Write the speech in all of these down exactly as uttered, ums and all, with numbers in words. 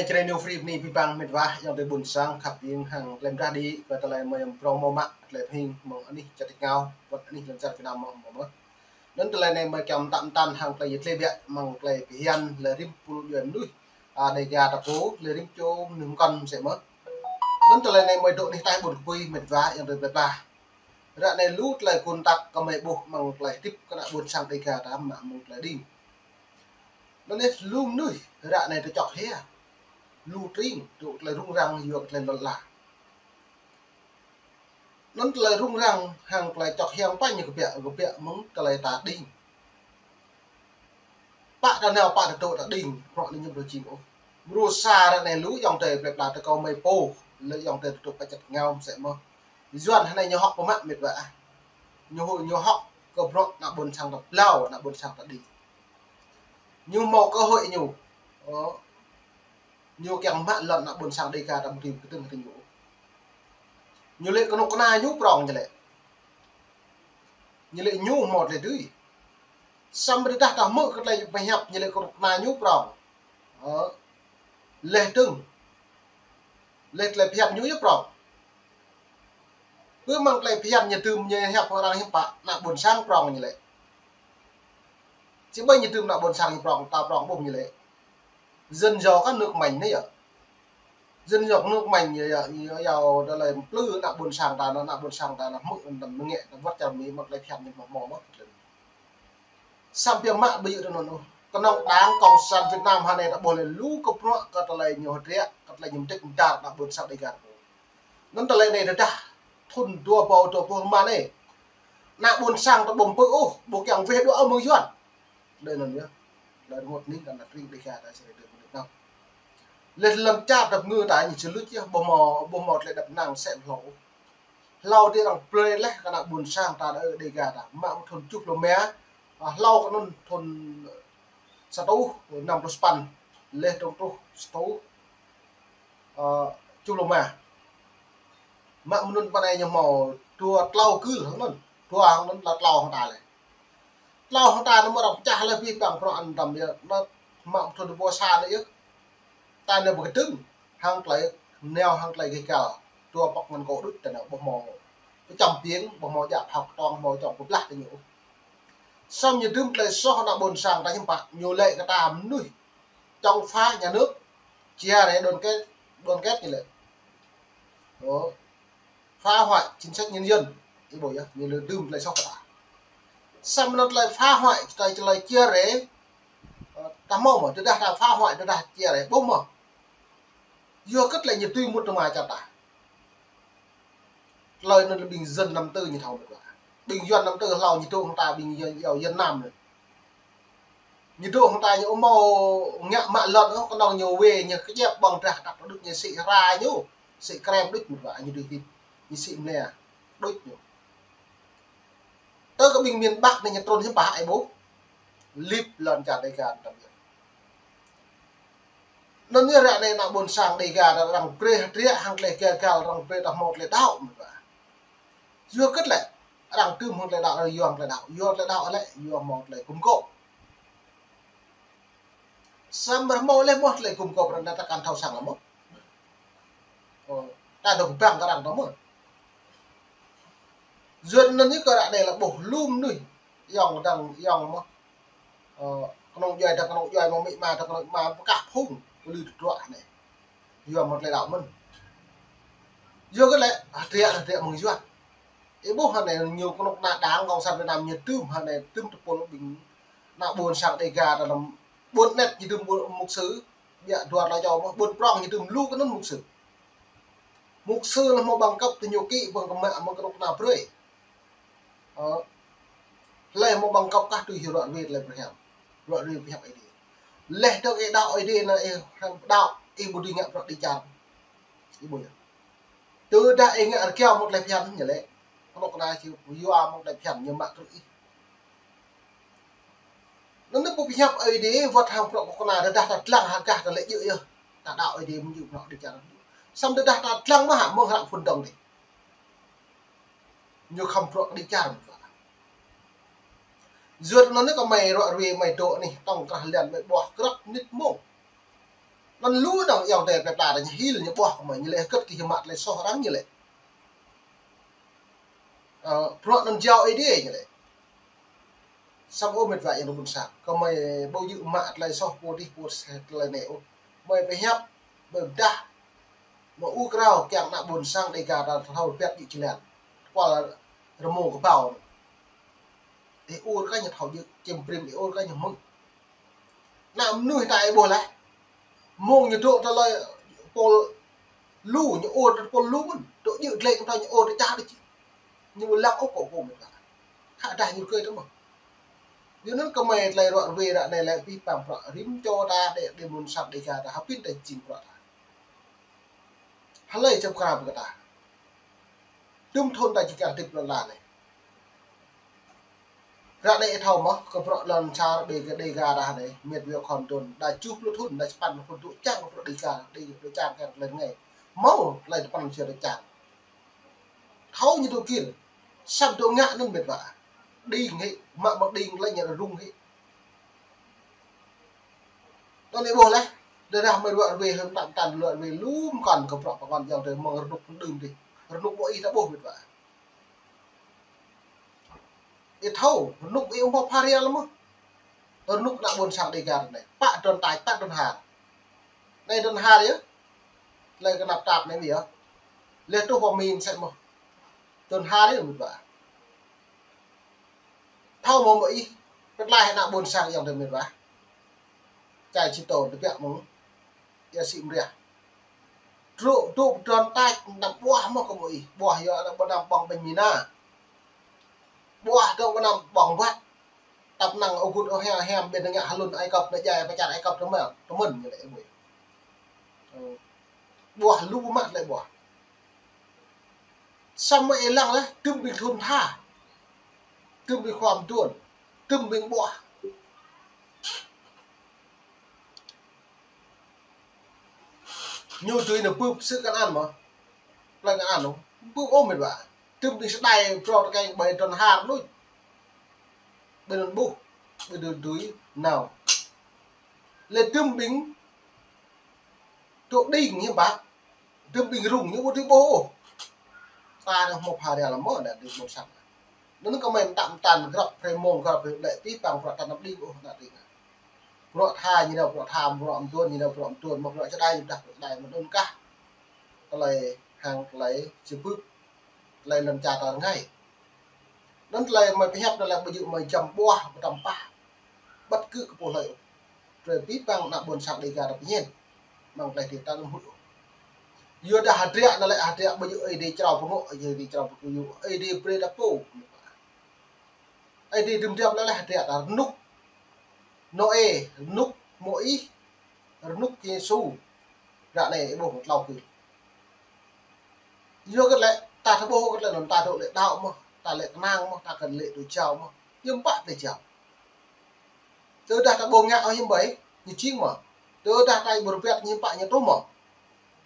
Čơđai New Free bơni abih bang met wa, ayŏng adơi ƀuôn sang khăp ing hăng tơlơi mơdrah đĭ, kơ tơlơi mơi amăng prong mơ̆ mă, tơlơi pơhing mơ̆ng anih čar tač rơngiao, wơ̆t anih lŏn čar Việt Nam mơ̆ mơ̆. Anŭn tơlơi anai mơi kiăng pơtă pơtăn hăng tơlơi yơh tơlơi biă, mơ̆ng tơlơi phiăn, tơlơi rĭm pul djuai mơnuih, a, Dega ta pô, tơlơi rĭm čô mơnuih mơkŏn mơsĕ mơ̆. Anŭn tơlơi anai mơi dŏ anih ataih ƀôn kơpui met wa, ayŏng adơi plơi pla. Ră anai lu tơlơi kơnơ̆ng tăk kơ mơi ƀuh mơ̆ng tơlơi hơdip kơ ană ƀuôn sang Dega ta mă mơ̆ng tơlơi đing. Anŭn yơh lu mơnuih ră anai tơčŏk hia, lu tring, tŭ tơlơi rŭng răng yua kơ tơlơi lŏn ala. Anŭn tơlơi rŭng răng hăng tơlơi čŏk hia pă ñu kơbiă, kơbiă mơ̆ng tơlơi ta đing. Pă ta nao pă ta tŭ ta đing, prŏng anai ñu ƀu djơ̆ ôh. Mrô sa ră anai lu ayŏng adơi plơi pla ta kâo mơi pô, lĕ ayŏng adơi tŭ pă čăt ngao mơsĕ mơ̆. Yuan hơnai ñu hŏk pơmă met wa ah. Ñu hŏk, ñu hŏk kơ prŏng ană ƀuôn sang ta blâo, ană ƀuôn sang ta đing. Ñu hmâo kơ hơi ñu. Ơ. Ñu kiăng mă lŏn ană ƀuôn sang Dega ta ƀu dưi kơtưn kơ ñu. Ñu lĕ kơnuk kơna ñu prŏng ñu lĕ. Ñu lĕ ñu hmâo tơlơi dưi. Samơ̆ tơdah ta hmư̆ kơ tơlơi pơhiăp ñu lĕ kơnuk kơna ñu prŏng. Ơ. Leh dơ̆ng. Leh tơlơi phiăn ñu yơh prŏng. Pơ mơ̆ng tơlơi phiăn ñu dưm ñu hiăp arăng hiư̆m pă, ană ƀuôn sang prŏng ñu lĕ. Či ƀai ñu dưm ană ƀuôn sang ñu prŏng, ta prŏng ƀuh ñu lĕ. Dân giàu các nước mạnh anai yơh. Dân giàu các nước mạnh yơh, yơh, yơh, yơh, tơlơi plư ană ƀuôn sang ta, ană ƀuôn sang ta, ană hmư̆, ană mơnge, ană wơ̆t čar Mi, mơ̆ng tơlơi phiăn ñu mă mơ̆ mơ̆. Samơ̆ biă mă ƀu djơ̆ tui anŭn ôh. Kơnơ̆ng Đảng Cộng sản Việt Nam hơnai ta ƀuh lĕ lu kơ prŏng kơ tơlơi ñu hơdră, kơ tơlơi ñu mơdrĕč mơdar ană ƀuôn sang Dega ta. Anŭn tơlơi anai tơdah thŭn dua rơbâo dua pluh rơma anai. Ană ƀuôn sang ta ƀu pơ̆ ôh, ƀu kiăng weh dŏ amăng Yuan. Tơlơi anŭn yơh. Tơlơi rơngot anih kơ ană tring Dega ta sơrơi tơlơi mơnit nao. Leh lŏn čar ta pơngư ta ñu či luč yơh, ƀu hmâo, ƀu hmâo tơlơi đăp năng sem hlâo. Hlâo dih arăng brơi leh kơ ană ƀuôn sang ta đa Dega ta. Mă mơ̆ng thŭn tơjuh pluh rơma, a, hlâo kơ anŭn thŭn sa rơtuh năm pluh sapăn, leh dơ̆ng truh sa rơtuh, ơ, tơjuh pluh rơma. Mă mơ̆ng anŭn pơ anai ñu hmâo dua tlâo gưl hăng anŭn, dua hăng anŭn lĕ tlâo hăng ta lĕ. Tlâo hăng ta anŭn mơ̆ arăng pơčah leh abih bang prŏng anăm yơh, anŭn mă mơ̆ng thŭn dua rơbâo sa anai yơh. Ta nao ƀu kơdơ̆ng, hăng tơlơi, nao hăng tơlơi gêh gal, dua pŏk ngăn kâo đôč ta nao ƀu hmâo. Pơčăm piêng, ƀu hmâo djă phao kơtong, hmâo čŏng pơblah kơ ñu. Samơ̆ ñu dưm tơlơi soh ană ƀuôn sang ta hiư̆m pă, ñu lĕ kơ ta mơnuih chống phá nhà nước, chia rẽ đoàn kết, đoàn kết ñu lĕ. Ơ, phá hoại chính sách nhân dân. Ih ƀuh yơh, ñu lĕ dưm tơlơi soh kơ ta. Samơ̆ anŭn tơlơi phá hoại, tơlơi, tơlơi chia rẽ, ơ, ta hmâo mơ̆, tơdah ta phá hoại, tơdah chia rẽ, ƀuh mơ̆. Yua kơ tơlơi ñu tui mŭt tơma čar ta. Tơlơi anŭn lĕ ƀing dân năm tư ñu thâo mơ̆. Ƀing Yuan năm tư hlâo ñu dŏ hăng ta ƀing Yuan, Yuan Nam anai. Ñu dŏ hăng ta ñu ƀu hmâo ngă mă lŏn ôh, kơnơ̆ng ñu wê ñu kơjăp ƀơ̆ng drah kơtăp đôč ñu sĭ hra ñu, sĭ krem đôč mơ̆ wa ñu dưi hĭ, ñu sĭ mlĕ đôč ñu. Tơ kơ ƀing miền Bắc anai ñu trŭn hiư̆m pă ih ƀuh. Lip lŏn čar Dega ta ƀiă. Anŭn yơh ră anai ană ƀuôn sang Dega ta arăng brơi hơdră hăng tơlơi gêh gal, arăng brơi ta hmâo tơlơi đaŏ mơ̆ wa. Yua kơ tơlơi arăng tŭm hăng tơlơi đaŏ, arăng yua hăng tơlơi đaŏ. Yua tơlơi đaŏ lĕ, yua hmâo tơlơi gum gôp. Samơ̆ hmâo leh mơ̆ tơlơi gum gôp ră anai ta kăn thâo sang lăm mơ̆. Ơ, ta dŏ bang kơ arăng ta mơ̆. Yua anŭn yơh kơ ră anai lĕ ƀuh lu mơnuih, ayŏng dang ayŏng mơ̆. Ơ, kơnơ̆ng djuai dang kơnơ̆ng djuai, mơ̆ng amĭ ama dang kơnơ̆ng ama, pơkah phung, pơlư tơdruă anai. Yua mơ̆ng tơlơi đaŏ mơ̆n. Yua kơ lĕ, hơdră, hơdră mơ̆ng Yuan. Ih ƀuh hơnai ñu kơnuk kơna Đảng Cộng sản Việt Nam ñu tŭm hơnai tŭm tơpul ƀing ană ƀuôn sang Dega ta lăm ƀuôn anet ñu tŭm ƀuôn mục sư, biă dua tlâo čô mơ̆, ƀuôn prŏng ñu tŭm lu kơ anŭn mục sư. Mục sư lĕ hmâo bằng cấp tơ ñu kĭ ƀơ̆ng kơ mă mơ̆ng kơnuk kơna brơi. Ơ. Lĕ hmâo bằng cấp kah tui hyu ră ruai lĕ pơhiăp. Ră ruai pơhiăp Ơi Adai. Lĕ tơ ih đaŏ Ơi Adai anai ih hrăm đaŏ ih ƀu dưi ngă bruă đĭ čar. Ih ƀuh yơh. Tơdah ih ngă rơgao mơ̆ng tơlơi phiăn ñu lĕ. Kơnuk kơna či yua mơ̆ng tơlơi phiăn ñu mă krư̆ ih. Anŭn anai pơhiăp Ơi Adai wơ̆t hăng bruă kơnuk kơna tơdah ta dlăng hăng gah ta lĕ djơ̆ yơh. Ta đaŏ Ơi Adai mơ̆ng djơ̆ bruă đĭ čar. Samơ̆ tơdah ta dlăng mơ̆ hă mơ̆ng hră phŭn dơ̆ng dih. Ñu khŏm bruă kơ đĭ čar mơ̆ wa. Yua anŭn anai kơ mơi ră ruai mơi dŏ anih tŏng krah liăn mơi ƀuah grăp mơnit mông. Anŭn lu dong yơh tơlơi pơpla ta ñu hil ñu ƀuah kơ mơi ñu lĕ hơget kơ ñu mă tơlơi soh arăng ñu lĕ. Ơ, bruă anŭn jao Ơi Adai ñu lĕ. Samơ̆ ơ mĕt wa ayŏng adơi ƀôn sang, kơ mơi ƀu djơ̆ mă tơlơi soh pô dih pô seh tơlơi anai ôh. Mơi pơhiăp, mơi pơdah, mơi ur krao kiăng ană ƀôn sang Dêga ta thâo rơbat djơ̆ jơlan. Kual rơmô kơƀâo. Ih ur kơ ñu thâo djơ̆, čem brĭm ih ur kơ ñu mơ̆ng. Ană mơnuih ta ih ƀuh laih. Mơ̆ng ñu dŏ tơlơi pôl lu, ñu ur tơpôl lu mơ̆n. Dŏ djơ̆ glĕ kơ ñu ur tơčah đôč. Ñu ƀu lăng ôh kơ pô mĕt wa. Khă dah ñu kơi tơmơ̆. Yua anŭn kơ mơi tơlơi ruă rơwe ră anai lĕ pih pang bruă rĭm čô ta đe, đe ƀôn sang Dêga ta hơpĭn ta jing bruă ta. Hlơi čăm krao kơ ta. Dŭm thŭn ta či kiăng hơdip lŏn la anai. Ră anai ih thâo mơ̆, kơ bruă lŏn čar Dêga, Dêga ta anai, mĕt wa khŏn thŭn, đa tơjuh pluh thŭn, đa sapăn pluh thŭn, dŏ čang kơ bruă Dêga, Dêga, dŏ čang kiăng tơlơi rơngai. Hmâo tơlơi tơpăn sia dŏ čang. Thâo ñu dŏ gir, sat dŏ ngă anŭn mĕt wa. Đing hĭ, mă mă đing lĕ ñu rŭng hĭ. Tơl anai ƀuh laih, tơdah mơi ruă rơwe hơ̆m tăm tăn ruă rơwe lŏm kăn kơ bruă pơkŏn ayŏng adơi mơ̆ng rơnŭk đưm dih. Rơnŭk ƀu ih ta ƀuh mĕt wa. Ih thâo, rơnŭk ih ƀu hmâo pha rial mơ̆. Rơnŭk ană ƀôn sang Dêga anai. Pă trơn tač, pă trơn har. Anai trơn har yơh. Tơlơi kơnăp tap anai yơh. Leh truh pơmin sĕ mơ̆. Trơn har yơh mĕt wa. Thâo mơ̆ mơ̆ ih, pơtlaih ană ƀôn sang ayŏng adơi mĕt wa. Čai Čitô tơbiă mơ̆ng ia Sĭ Mriah. Truh, truh pơtrơn tač, anăm ƀuah mơ̆ kơ mơ̆ ih, ƀuah yua anăm ƀơnăm ƀơ̆ng ƀañ mĭn na. Ƀuah dŏ ƀơnăm ƀơ̆ng wăt. Tăp năng ôgŭt ôh hiam, hiam ƀing ngă hlŭn Ai Cập, nao djai pơčar Ai Cập tơmơ̆n, tơmơ̆n ñu lĕ ƀuh. Ƀuah lu mă lĕ ƀuah. Samơ̆ ih lăng laih, dŭm ƀing thŭn tha. Dŭm ƀing khua mơduôn. Dŭm ƀing ƀuah. Ñu tui nao bưp sự Kanaan mơ̆. Plei Kanaan ôh. Bưp ôh mĕt wa. Dŭm ƀing sơđai prŏ tơkai ƀơi trơn har đôč. Ƀơi anŭn ƀuh. Ƀơi anŭn tui nao. Lĕ dŭm ƀing dŏ đing hiư̆m pă. Dŭm ƀing rŭng ñu ƀu dưi ƀuh ôh. Ta anŭn hmâo pha rial mơ̆ ană đing ƀôn sang. Anŭn kơ mơi mơtă mơtăn grăp hrơi mông grăp hrơi lĕ pih pang bruă ta anăm đing ôh ană đing. Bruă tha ñu nao bruă tha, bruă mơduôn ñu nao bruă mơduôn, mơ̆ bruă čơđai ñu dah bruă čơđai mơ̆ anŭn kah. Tơlơi hăng tơlơi či bưp. Tơlơi lŏn čar ta rơngai. Anŭn tơlơi mơi pơhiăp anŭn lĕ ƀu djơ̆ mơi čăm ƀuah, ƀu čăm pah. Bất cứ kơ pô hlơi ôh. Tơlơi pih pang ană ƀôn sang Dêga ta pơñen. Mơ̆ng tơlơi dêh ta anŭn huĭ ôh. Yua dah hơdră anŭn lĕ hơdră ƀu djơ̆ Ơi Adai črâo pơngŏ, Ơi Adai črâo pơkơyŭ, Ơi Adai brơi ta pô. Ơi Adai dŭm djŏp lĕ lĕ hơdră ta rơnŭk Nôê, rơnŭk Môis, rơnŭk Yêsu. Ră anai ih ƀuh tlâo kơ. Yua kơ lĕ ta thâo ƀuh kơ lĕ anŭn ta dŏ lĕ đaŏ mơ̆, ta lĕ kơnang mơ̆, ta kơnang lĕ dŏ jao mơ̆. Hiư̆m pă tơlơi jao. Tơdah ta ƀu ngă ôh hiư̆m ƀơi, ñu jing mơ̆. Tơdah ta ƀu rơbat hiư̆m pă ñu truh mơ̆.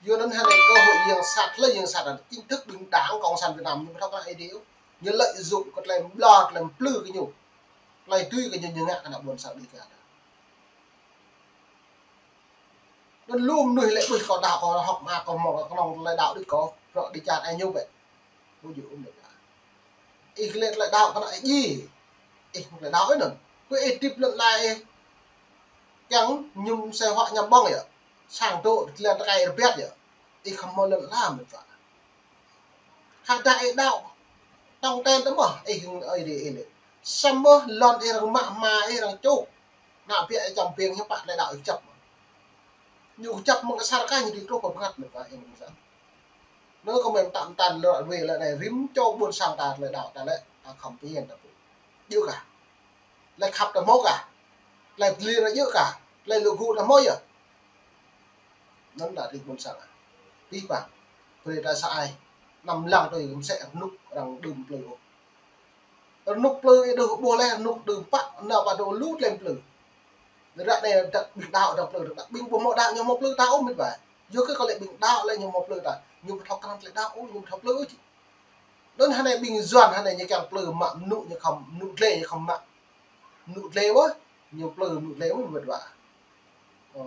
Yua anŭn hơnai kơ hội yang sat, hlơi yang sat anŭn chính thức ƀing Đảng Cộng sản Việt Nam ñu ƀu thâo kơ Ơi Adai ôh. Ñu lợi dụng kơ tơlơi ƀlŏr, tơlơi plư kơ ñu. Tơlơi tui kơ ñu ñu ngă kơ ană ƀôn sang Dêga ta. Anŭn lu mơnuih lĕ ƀuh kâo đaŏ kâo hơ̆k mơak kâo hmâo kơ kơnơ̆ng tơlơi đaŏ đôč kâo, bruă dêh čar ai ñu bĕ. Ƀu djơ̆ ôh mĕt wa. Ih lĕ tơlơi đaŏ kơ ană ih djai. Ih tơlơi đaŏ ih anŭn. Kơ ih hơdip lŏn la ih. Kiăng mơñum asơi huă ñăm ƀơ̆ng yơh. Sang dŏ tơlơi tơkai rơbat yơh. Ih khŏm hmâo lŏn la mĕt wa. Khă dah ih đaŏ. Tong ten tơmơ̆ ih hăng Ơi Adai ih lĕ. Samơ̆ lŏn ih arăng mă hma ih arăng čuk. Ană biă ih čăm ƀing hiư̆m pă tơlơi đaŏ ih kơjăp. Ñu kơjăp mơ̆ng asar kah ñu dưi truh pơ bơngăt mĕt wa ih mơ̆ng sang. Anŭn kơ mơi mơtă mơtăn lĕ ruă rơwe lĕ anai rĭm čô ƀôn sang ta tơlơi đaŏ ta lĕ ta khŏm pơñen ta pô. Djơ̆ kah. Tơlơi khăp ta hmâo kah. Tơlơi pơlir ta djơ̆ kah. Tơlơi lŏ gŭ ta hmâo yơh. Anŭn ta rĭm ƀôn sang. Pih pang. Brơi ta sa ai. Anăm lăng tui kơ mơsĕ rơnŭk arăng đưm plư ôh. Rơnŭk plư ih đưm ƀuh laih rơnŭk đưm pă nao pă dŏ lu tơlơi plư. Ră anai dah ƀing đaŏ dŏ plư, dah ƀing ƀu hmâo đaŏ ñu hmâo plư ta ôh mĕt wa. Yua kơ kơ lĕ ƀing đaŏ lĕ ñu hmâo plư ta. Ñu ƀu thâo krăn tơlơi đaŏ ôh, ñu ƀu thâo plư ôh čih. Anŭn hơnai ƀing Yuan hơnai ñu kiăng plư mă mơnŭ ñu khŏm, mơnŭ dlê ñu khŏm mă. Mơnŭ dlê ƀơi, ñu plư mơnŭ dlê ƀơi mĕt wa. Ơ.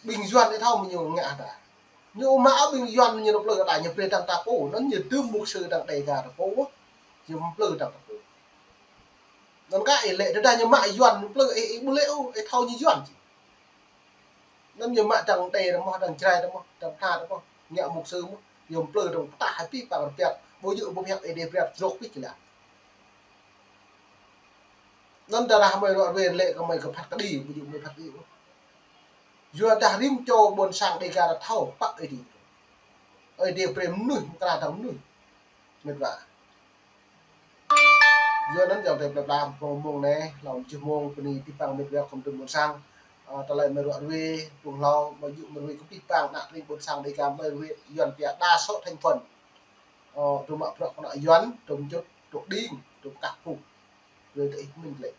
Ƀing Yuan ih thâo mơ̆ ñu ngă ta. Ñu mă ƀing Yuan ñu plư ta, ñu brơi dăng ta pô, anŭn ñu tŭ mục sư dăng Đêga ta pô. Ñu plư dăng ta pô. Anŭn kah ih lĕ, tơdah ñu mă Yuan ñu plư, ih, ih ƀu lĕ ôh, ih thâo ñu Yuan či. Anŭn ñu mă dăng Đê ta mơ̆n, dăng Jrai ta mơ̆n, dăng Pha ta mơ̆n, ngă mục sư mơ̆n, ñu plư dăng pơtah hĭ pih păng rơpiăt, ƀu djơ̆ ƀu pơhiăp Ơi Adai brơi rơ̆k pih kơ lĕ. Anŭn tơdah mơi ruă ruê lĕ kơ mơi kơ phat kơđi, ƀu djơ̆ mơi phat kơđi ôh. Yua dah rĭm čô ƀôn sang Đêga ta thâo pă Ơi Adai. Ơi Adai brơi mơnuih, mơkra dăng mơnuih. Mĕt wa. Yua anŭn jang tơlơi plơi pla mông mông anai, hlâo mơjih mông bơni pih păng mĕt wa khŏm tŭ ƀôn sang. Ơ, tơlơi mơi ruă ruê, ƀuh hlâo, mơi djơ̆ mơi ruă ruê kơ pih păng, ană tring ƀôn sang Đêga mơi ruă ruê, Yuan pia đa số thành phần. Ơ, tŭ mă bruă kơ ană Yuan, tŭ mơčŭt, tŭ đing, tŭ kah pŭ. Ruê tơ ih mĭn lĕ.